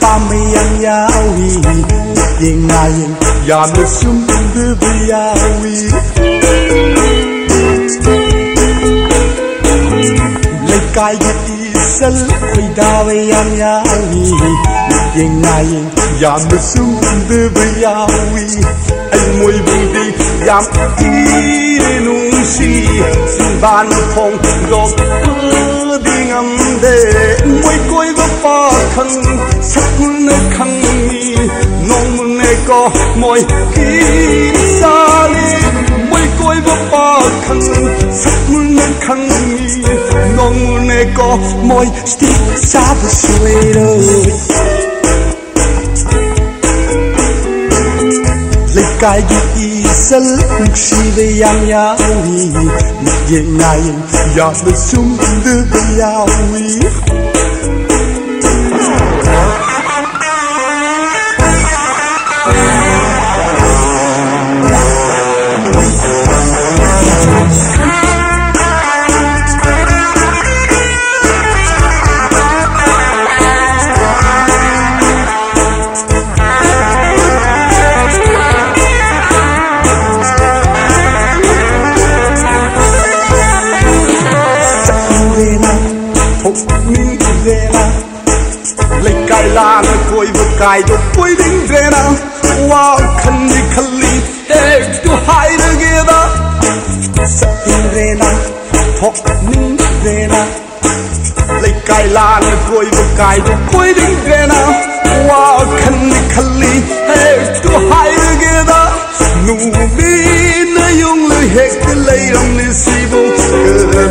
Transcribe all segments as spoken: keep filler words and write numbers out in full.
ꯄꯥꯝꯕ ꯌꯥꯝ ꯌꯥꯎꯏ, ꯌꯦꯡ ꯉꯥ ꯌꯦꯡ ꯌꯥꯝꯅ ꯁꯨꯝ ꯎꯕ ꯌꯥꯎꯏ꯫ ꯂꯩꯀꯥꯏꯒꯤ ꯏꯁꯜ ꯈꯣꯏꯗꯥꯕ ꯌꯥꯝ ꯌꯥꯎꯏ, ꯌꯦꯡ ꯉꯥ ꯌꯦꯡ ꯌꯥꯝꯅ ꯁꯨꯝ ꯎꯕ ꯌꯥꯎꯏ꯫ ꯑꯩ ꯃꯣꯏꯕꯨꯗꯤ ꯌꯥꯝ ꯊꯤꯅ ꯅꯨꯡꯁꯤ, ꯆꯤꯟꯕꯥꯟ ꯐꯣꯡꯗꯣꯛꯄꯗꯤ ꯉꯝꯗꯦ꯫ ꯃꯣꯏ ꯀꯣꯏꯕ ꯄꯥꯈꯪ ꯁꯛ ꯃꯨꯟꯅ ꯈꯪꯉꯤ, ꯅꯣꯡ ꯃꯨꯟꯅꯦꯀꯣ ꯃꯣꯏ ꯏꯁꯥꯅꯤ꯫ ꯃꯣꯏ ꯀꯣꯏꯕ ꯄꯥꯈꯪ ꯁꯛ ꯃꯨꯟꯅ ꯈꯪꯉꯤ, ꯅꯣꯡ ꯃꯨꯟꯅꯦꯀꯣ ꯃꯣꯏ ꯁ꯭ꯇꯤꯛ ꯆꯥꯕ ꯁꯣꯏꯔꯣꯏ꯫ ꯂꯩꯀꯥꯏꯒꯤ ꯏꯁꯜ ꯅꯨꯡꯁꯤꯕ ꯌꯥꯝ ꯌꯥꯎꯏ, ꯃꯤꯠꯌꯦꯡ ꯅꯥꯌꯦꯡ ꯌꯥꯝꯅ ꯆꯨꯝꯗꯕ ꯌꯥꯎꯏ꯫ ꯆꯠꯅꯤꯡꯗꯦꯅ, ꯊꯣꯛꯅꯤꯡꯗꯦꯅ, ꯂꯩꯀꯥꯏ ꯂꯥꯟꯅ ꯀꯣꯏꯕ ꯀꯥꯏꯗꯣ ꯀꯣꯏꯅꯤꯡꯗ꯭ꯔꯦꯅ, ꯋꯥꯈꯜꯗꯤ ꯈꯜꯂꯤ ꯍꯦꯛꯇ ꯍꯥꯏꯔꯒꯦꯗ꯫ ꯆꯠꯅꯤꯡꯗ꯭ꯔꯦꯅ, ꯊꯣꯛꯅꯤꯡꯗ꯭ꯔꯦꯅ, ꯂꯩꯀꯥꯏ ꯂꯥꯟꯅ ꯀꯣꯏꯕ ꯀꯥꯏꯗꯣ ꯀꯣꯏꯅꯤꯡꯗ꯭ꯔꯦꯅ, ꯋꯥꯈꯜꯗꯤ ꯈꯜꯂꯤ ꯍꯦꯛꯇ ꯍꯥꯏꯔꯒꯦꯗ꯫ ꯅꯨꯃꯤꯠꯅ ꯌꯨꯡꯂ ꯍꯦꯛꯇ ꯂꯩꯔꯝꯂꯤꯁꯤꯕꯨ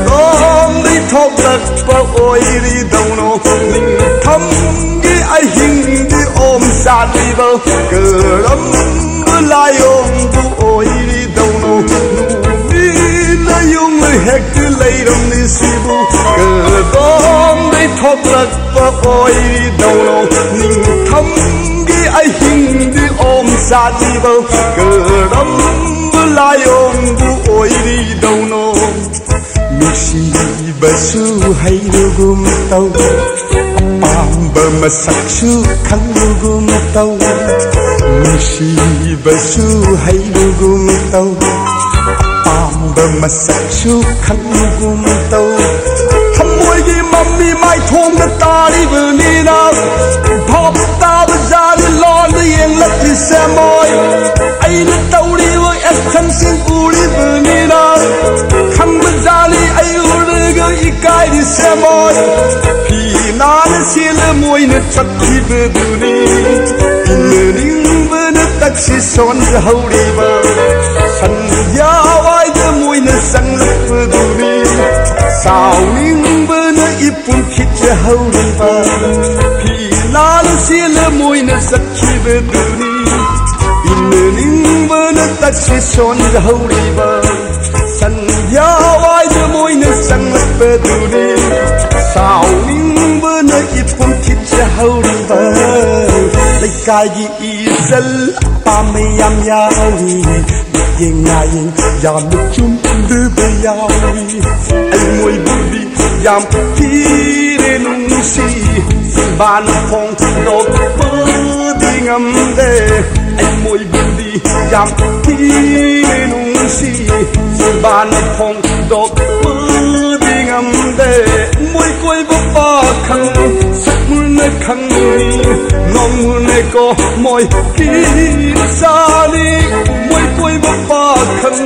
ꯀꯔꯣꯝꯗꯩ ꯊꯣꯛꯂꯛꯄ ꯑꯣꯏꯔꯤꯗꯧꯅꯣ? ꯅꯤꯡꯊꯝꯒꯤ ꯑꯍꯤꯡꯗꯤ ꯑꯣꯝ ꯆꯥꯛꯂꯤꯕ ꯀꯔꯝꯕ ꯂꯥꯏꯑꯣꯡꯕꯨ ꯑꯣꯏꯔꯤꯗꯧꯅꯣ? ꯅꯨꯃꯤꯠꯅ ꯌꯨꯡꯂ ꯍꯦꯛꯇ ꯂꯩꯔꯝꯂꯤꯁꯤꯕꯨ ꯀꯔꯣꯝꯗꯩ ꯊꯣꯛꯂꯛꯄ ꯑꯣꯏꯔꯤꯗꯧꯅꯣ? ꯅꯤꯡꯊꯝꯒꯤ ꯑꯍꯤꯡꯗꯤ ꯑꯣꯝ ꯆꯥꯛꯂꯤꯕ ꯀꯔꯝꯕ ꯂꯥꯏꯑꯣꯡꯕꯨ ꯑꯣꯏꯔꯤꯗꯧꯅꯣ? ꯅꯨꯡꯁꯤꯕꯁꯨ ꯍꯩꯕꯒꯨꯝ ꯇꯧ, ꯄꯥꯝꯕ ꯃꯁꯛꯁꯨ ꯈꯪꯕꯒꯨꯝ ꯇꯧ, ꯅꯨꯡꯁꯤꯕꯁꯨ ꯍꯩꯕꯒꯨꯝ ꯇꯧ, ꯑꯄꯥꯝꯕ ꯃꯁꯛꯁꯨ ꯈꯪꯕꯒꯨꯝ ꯇꯧ꯫ ꯊꯃꯣꯏꯒꯤ ꯃꯃꯤ ꯃꯥꯏꯊꯣꯡꯗ ꯇꯥꯔꯤꯕꯅꯤꯅ, ꯚꯥꯞ ꯇꯥꯕ ꯖꯥꯠꯅꯤ ꯂꯣꯟꯗ ꯌꯦꯡꯂꯛꯂꯤꯁꯦ ꯃꯣꯏ꯫ ꯑꯩꯅ ꯇꯧꯔꯤꯕ actionꯁꯤꯡ ꯎꯔꯤꯕꯅꯤꯅ, ꯈꯪꯕ ꯖꯥꯠꯅꯤ ꯑꯩ ꯎꯔꯒ ꯏꯀꯥꯏꯔꯤꯁꯦ ꯃꯣꯏ꯫ ꯐꯤ ꯅꯥꯟꯅ ꯁꯦꯠꯂ ꯃꯣꯏꯅ ꯆꯠꯈꯤꯕꯗꯨꯅꯤ꯫ ꯏꯟꯅꯅꯤꯡꯕꯅ ꯇꯛꯁꯤ ꯁꯣꯟꯖꯍꯧꯔꯤꯕ ꯁꯟꯙ꯭ꯌꯥ ꯋꯥꯏꯗ ꯃꯣꯏꯅ ꯆꯪꯂꯛꯄꯗꯨꯅꯤ꯫ ꯁꯥꯎꯅꯤꯡꯕꯅ ꯏꯄꯨꯝ ꯈꯤꯠꯆꯍꯧꯔꯤꯕ ꯐꯤ ꯅꯥꯟꯅ ꯁꯦꯠꯂ ꯃꯣꯏꯅ ꯆꯠꯈꯤꯕꯗꯨꯅꯤ꯫ ꯏꯟꯅꯅꯤꯡꯕꯅ ꯇꯛꯁꯤ ꯁꯣꯟꯖꯍꯧꯔꯤꯕ ꯁꯟꯙ꯭ꯌꯥ ꯋꯥꯏꯗ ꯃꯣꯏꯅ ꯆꯪꯂꯛꯄꯗꯨꯅꯤ꯫ ꯁꯥꯎꯅꯤꯡꯕꯅ ꯏꯄꯨꯝ ꯈꯤꯠꯆꯍꯧꯔꯤꯕ ꯂꯩꯀꯥꯏꯒꯤ ꯏꯆꯜ ꯑꯄꯥꯝꯕ ꯌꯥꯝ ꯌꯥꯎꯏ꯫ ꯃꯤꯠꯌꯦꯡ ꯅꯥꯌꯦꯡ ꯌꯥꯝꯅ ꯆꯨꯝꯗꯕ ꯌꯥꯎꯏ꯫ ꯑꯩ ꯃꯣꯏꯕꯨꯗꯤ ꯌꯥꯝ ꯊꯤꯅ ꯅꯨꯡꯁꯤ, ꯆꯤꯟꯕꯥꯟ ꯐꯣꯡꯗꯣꯛꯄꯗꯤ ꯉꯝꯗꯦ꯫ ꯑꯩ ꯃꯣꯏꯕꯨꯗꯤ ꯌꯥꯝ ꯊꯤꯅ ꯅꯨꯡꯁꯤ, ꯆꯤꯟꯕꯥꯟ ꯐꯣꯡꯗꯣꯛꯄꯗꯤ ꯉꯝꯗꯦ꯫ ꯃꯣꯏ ꯀꯣꯏꯕ ꯄꯥꯈꯪ ꯁꯛ ꯃꯨꯟꯅ ꯈꯪꯅꯤ, ꯅꯣꯡ ꯃꯨꯟꯅꯀꯣ ꯃꯣꯏ ꯀꯤꯔ ꯆꯥꯅꯤ꯫ ꯃꯣꯏ ꯀꯣꯏꯕ ꯄꯥꯈꯪ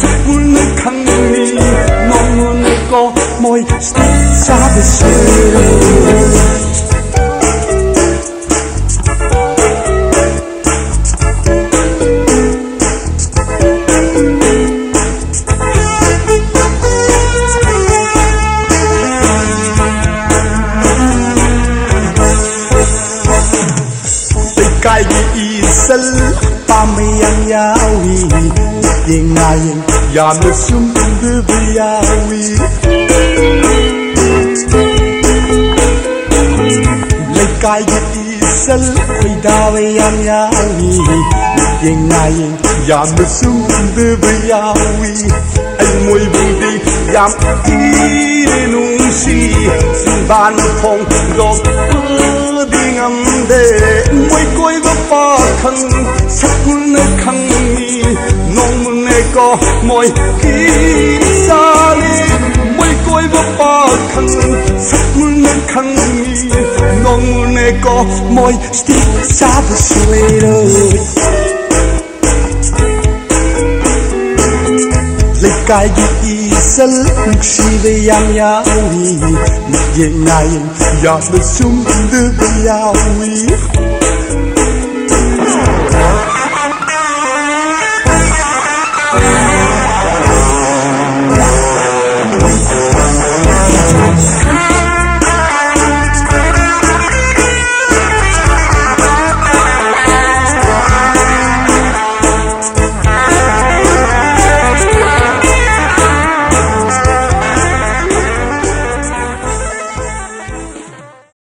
ꯁꯛ ꯃꯨꯟꯅ ꯈꯪꯅꯤ, ꯅꯣꯡ ꯃꯨꯟꯅꯀꯣ ꯃꯣꯏ ꯁꯥꯕꯁꯦ꯫ ꯂꯩꯀꯥꯏꯒꯤ ꯏꯆꯜ ꯄꯥꯝꯕ ꯌꯥꯝ ꯌꯥꯎꯏ꯫ ꯌꯦꯡ ꯉꯥ ꯌꯦꯡ ꯌꯥꯝꯅ ꯁꯨꯝꯕ ꯌꯥꯎꯏ꯫ ꯂꯩꯀꯥꯏꯒꯤ ꯏꯆꯜ ꯈꯣꯏꯗꯥꯕ ꯌꯥꯝ ꯌꯥꯎꯏ꯫ ꯌꯦꯡ ꯉꯥ ꯌꯦꯡ ꯌꯥꯝꯅ ꯁꯨꯝꯕ ꯌꯥꯎꯏ꯫ ꯑꯩ ꯃꯣꯏꯕꯨꯗꯤ ꯌꯥꯝ ꯊꯤꯅ ꯅꯨꯡꯁꯤ꯫ ꯆꯤꯟꯕꯥꯟ ꯐꯣꯡꯗꯣꯛꯄꯗꯤ ꯉꯝꯗꯦ꯫ ꯃꯣꯏ ꯀꯣꯏꯕ ꯄꯥꯈꯪ ꯁꯛ ꯃꯨꯟꯅ ꯈꯪꯉꯤ꯫ ꯅꯣꯡ ꯃꯨꯟꯅꯦꯀꯣ ꯃꯣꯏ ꯀꯤ ꯆꯥꯂꯤ꯫ ꯃꯣꯏ ꯀꯣꯏꯕ ꯄꯥꯈꯪ ꯁꯛ ꯃꯨꯟꯅ ꯈꯪꯉꯤ꯫ ꯅꯣꯡ ꯃꯨꯟꯅꯦꯀꯣ ꯃꯣꯏ ꯁ꯭ꯇꯤꯛ ꯆꯥꯕ ꯁꯣꯏꯔꯣꯏ꯫ ꯂꯩꯀꯥꯏꯒꯤ ꯏꯆꯜ ꯅꯨꯡꯁꯤꯕ ꯌꯥꯝ ꯌꯥꯎꯏ꯫ ꯃꯤꯠꯌꯦꯡ ꯅꯥꯌꯦꯡ ꯌꯥꯝꯅ ꯆꯨꯝꯗꯕ ꯌꯥꯎꯏ꯫